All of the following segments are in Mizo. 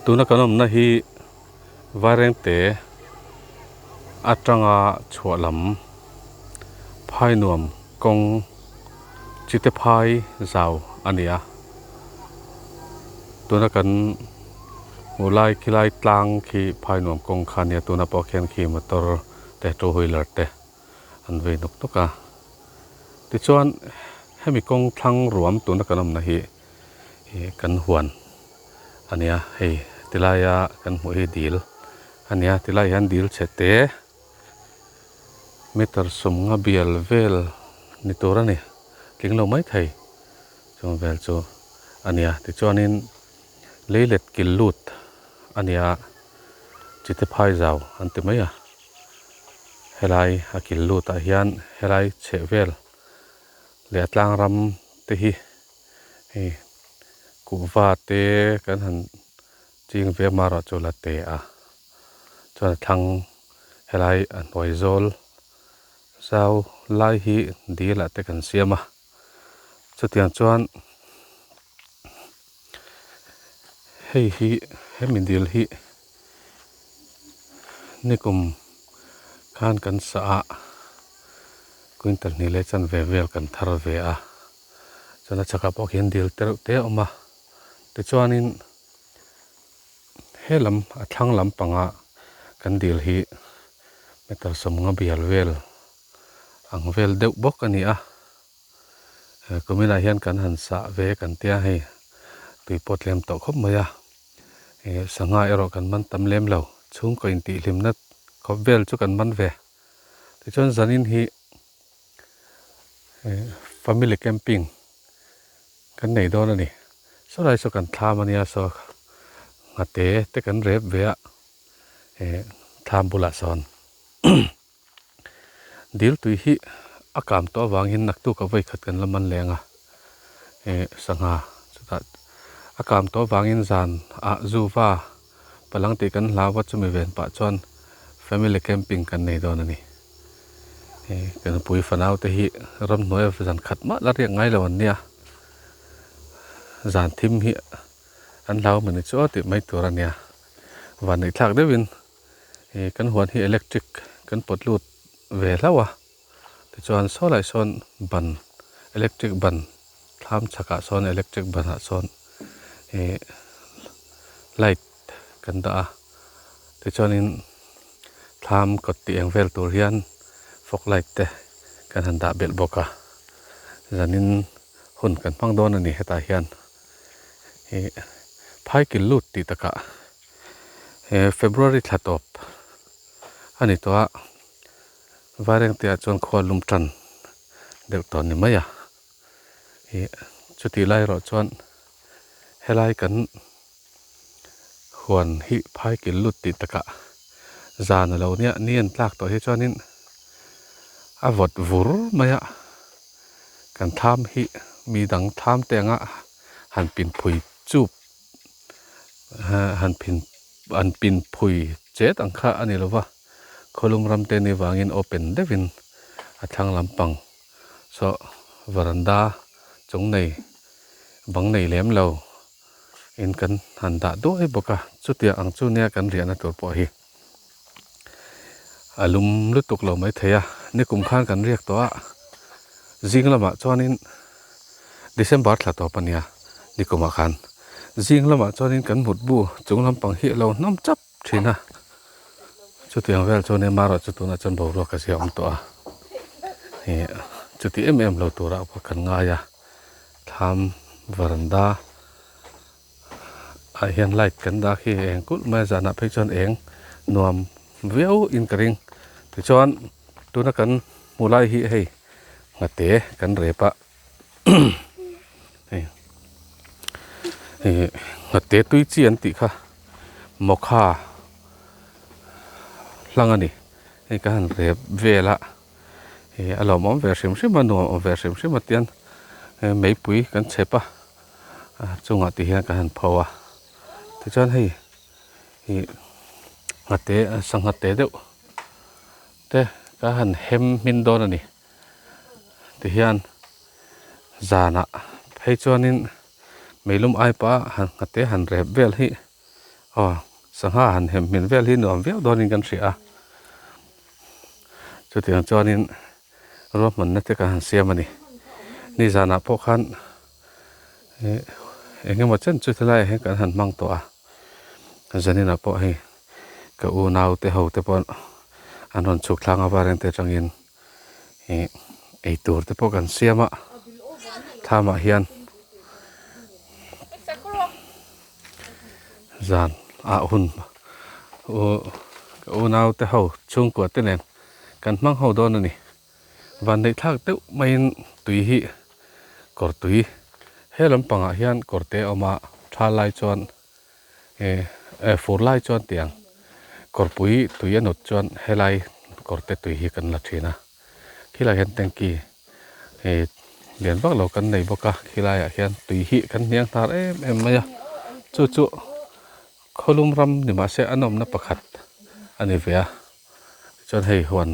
Tuna kan awmna hi Vairengte atanga chhuah lam phainuam kawng chite phai zau a ni a tuna kan hmuh lai khilai tlang khi phainuam kawng kha a nia tuna pawh khian khi motor te two wheeler te an vei nawk nawk a tichuan hemi kawng thlang ruam tuna kan awmna hi ih kan huan a nia hei tilaia kan hmuh hi dil a nia tilaiah hian dil chhe te meter sawmnga bial vel ni tur a ni tling lo maithei chung vel chu a nia tichuanin leilet kil lut a nia chite phai zau an ti mai a helai a kil lut ah hian helai chheh vel leh a tlang ram te hi hei kuhva te kan han ching ve amaherawh chu la te a chuan a thlang helai a hnuai zawl zau lai hi dil ah te kan siam a chutiang chuan hei hi hemi dil hi nikum khan kan sah a quintal hnih leh chanve vel kan thar ve a chuan a chhakah pawh khian dil te reuh te a awm a tichuanin he lam a thlang lampanga kan dil hi meter sawmnga bial vel ang vel deuh bawk a ni a. Kuminah hian kan han sah ve kan tia hei tui pawh tlem tawh khawp mai a ih sangha erawh kan man tam lem lo chhungkaw intihhlimna khawp vel chu kan man ve tichuan zanin hi ih family camping kan nei dawn a ni sawlai saw kan thlam a nia saw nghate te kan rep ve a ih thlam bulah sawn. Dil tui hi a kam tawh avangin naktuk a vawi khat kan la man leng a eh sangha chutah a kam tawh avangin zan ah zuva palang tih kan hlau a chumi ven pah chuan family camping kan nei dawn a ni eh ka nupui fanau te hi ramhnuai a zan khat mah la riak ngai lo an nia zan thim hi an hlau mawni chu aw tih mai tur a nia vanneih thlak deuhin. Ih kan huan hi electric kan pawt lut ve hlauh a tichuan saw lai sawn ban electric ban thlam chhakah sawn electric banah sawn ih light kan dah a tichuanin thlam kawt tih eng vel tur hian fog light te kan han dah belh bawk a zanin hun kan hmang dawn a ni hetah hian ih phai kil lut tih takah. He February thla tawp a ni tawh a, Vairengte ah chuan khua lum tan deuh tawh a ni mai a, ih chutih lai erawh chuan helai kan huan hi phai kil lut tih takah zan a lo nia ni an tlak tawh hi chuanin a vawt vur mai a, kan thlam hi mi dang thlam te anga han pinphui chup. Han phin an pin phui chet ang kha a ni lo va khawlum ram te ni vangin open deuhin a thlang lampang saw varanda chung nei bang nei lem lo in kan han dah duai bawk a chutiang ang chu nia kan riahna tur pawh hi a lum lutuk lo maithei a nikum khan kan riak tawh a zing lamah chuanin December thla tawp a nia nikumah khan zing lamah chuanin kan mut bu chung lampang hi a lo hnawm chap thin a chutiang vel chuan amaherawh chu tunah chuan boruak a zia awm tawh a ih chuti em em lo turah pawh kan ngai a thlam varanda ah hian light kan dah khi eng kulh mai a zanah phei chuan eng nuam viau in ka ring tichuan tuna kan hmuh lai hi hei nghate kan rep a hei ih nghate tui chi an tih kha mawkha hlang a ni hei ka han rep vel a ih a lawmawm ve hrim hrim a nuam awm ve hrim hrim a tian meipui kan chhep a. A chungah ti hian kan han pho a tichuan hei ih nghate sangha te deuh te ka han hem hmin dawn a ni tihian zanah phei chuanin meilum ai pah han nghate han rep vel hi. Aw sangha han hem hmin vel hi nuam viau dawnin kan hria a, chutiang chuanin ruahmanna te kan han siam a ni. Nizanah pawh khan ih eng emaw chen chu helaiah hian kan han hmang tawh a, zaninah pawh hei ka unau te ho te pawh an rawn chhuk thlang a vareng te atangin ih eitur te pawh kan siam a thlamah hian zan ah hun uh ka unau te ho chhungkua te nen kan hmang ho dawn a ni vanneih thlak deuh maiin tui hi kawr tui he lampangah hian kawr te a awm a tha lai chuan eh fur lai chuan tiang kawrpui tui a nut chuan helai kawr te tui hi kan la thin a khilai hian tanky eh lian vak lo kan nei bawk a khilaiah hian tui hi kan hniang hnar em em mai a chu chu khawlum ram ni mahse a nawmna pakhat a ni ve a chuan hei huan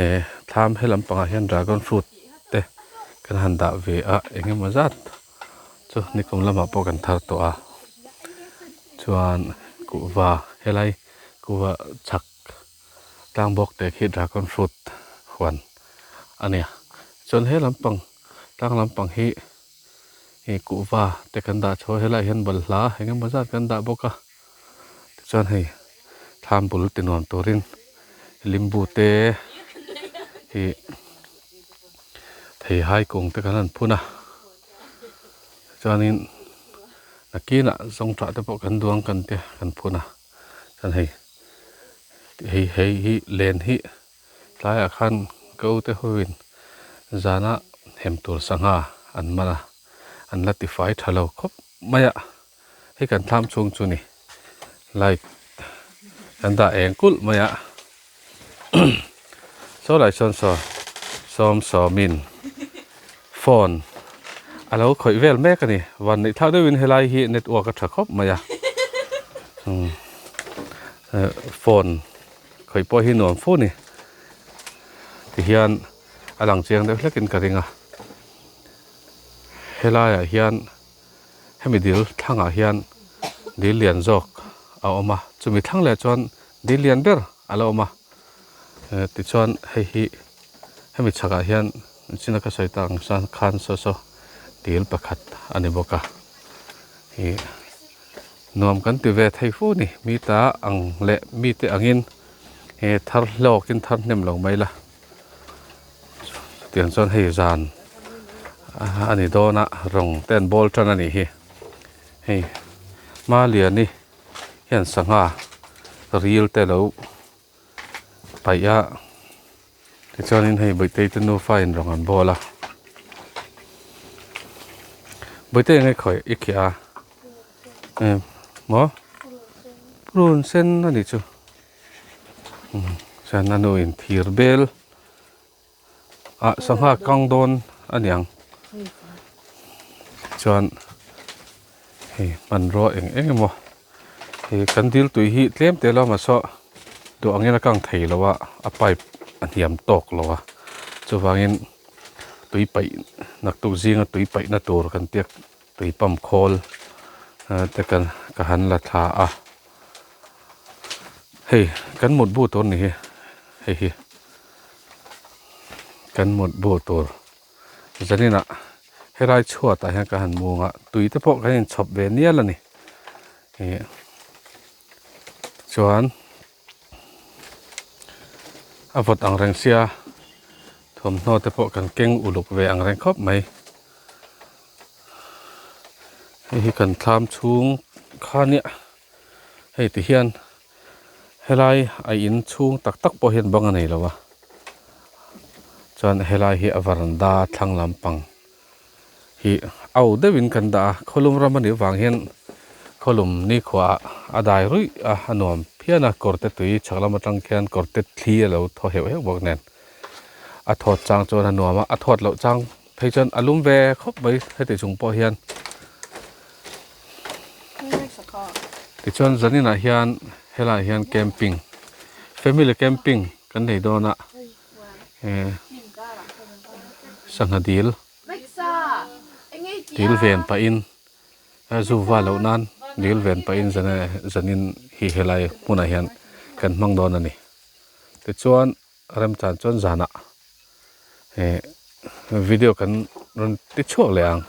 eh thlam he lampangah hian dragon fruit te kan han dah ve a eng emaw zat chu nikum lamah pawh kan thar tawh a chuan kuhva helai kuhva chhak tlang bawk te khi dragon fruit huan a ni a chuan he lampang tlang lampang hi ih kuhva te kan dah chho a helaiah hian balhla eng emaw zat kan dah bawk a tichuan hei thlam bul ti nuam turin limbu te ih theihai kung te kan han phun a chuanin nakinah zawngṭah te pawh kan duang kan te kan phun a chuan hei hei hei hi len hi tlaiah khan ka ute hoin zana hem tur sangha an man a an la tifai tha lo khawp mai a hei kan thlam chhung chu ni light kan dah eng kulh mai a saw lai sawn saw sawm sawmin phone a lo khawih vel mek a ni van neih thlak deuhin helai hi network a tha khawp mai a phone khawih pawh hi nuam fu ni tihian a lang chiang deuh hlekin ka ring a helaiah hian hemi dil thlangah hian dil lian zawk a awm a chumi thlang leh chuan dil lian ber a la awm a tichuan hei hi hemi chhakah hian china ka sawi tak ang chuan khan saw saw dil pakhat a ni bawk a ih nuam kan ti ve thei fu ni mi ta ang leh mite angin he thar hlawkin thar hnem lo mai la. Tiang chuan hei zan a ni dawn a rawng te an bawl tan a nih hi hei Maliani hian sangha ril te lo paih a tichuanin hei Bawihtei te nufa in rawng an bawl a Bawihtei enge khawi i khiah a maw purun sen a nih chu. Chuan a nu in thir bel ah sangha kang dawn a niang chuan hei hmanrua eng eng emaw hei kan dil tui hi tlem te lawm a saw duh angin a kang thei lo a a pipe a hniam tawk lo a chuvangin tui paih naktuk zinga tui paihna tur kan tiak tui pump khawl te kan ka han la thla a. Hei kan mutbu tur ni hi hei hi kan mutbu tur zaninah helai chhuatah hian ka han mung a tui te pawh kan inchhawp ve nial a ni ih chuan a vawt ang reng sia thawmhnaw te pawh kan keng uluk ve ang reng khawp mai. Hei hi kan thlam chhung kha nia hei ti hian helai a in chhung tak tak pawh hian bang a nei lo a chuan helai hi a varanda thlang lampang hi au deuhin kan dah a khawlum ram a nih vang hian khawlum nikhua ah a dai ruih a a nuam phian a kawr te tui chhak lam atang khian kawr te thli a lo thaw heuh heuh bawk nen a thawt chang chuan a nuam a a thawt loh chang. Phei chuan a lum ve khawp mai heti chung pawh hian tichuan zaninah hian helaiah hian camping family camping kan nei dawn a eh sangha dil dil ven pahin a zu va loh nan. Dil ven pahin zan zanin hi helai hmunah hian kan hmang dawn a ni. Tichuan remchan chuan zanah eh video kan rawn ti chhuak leh ang.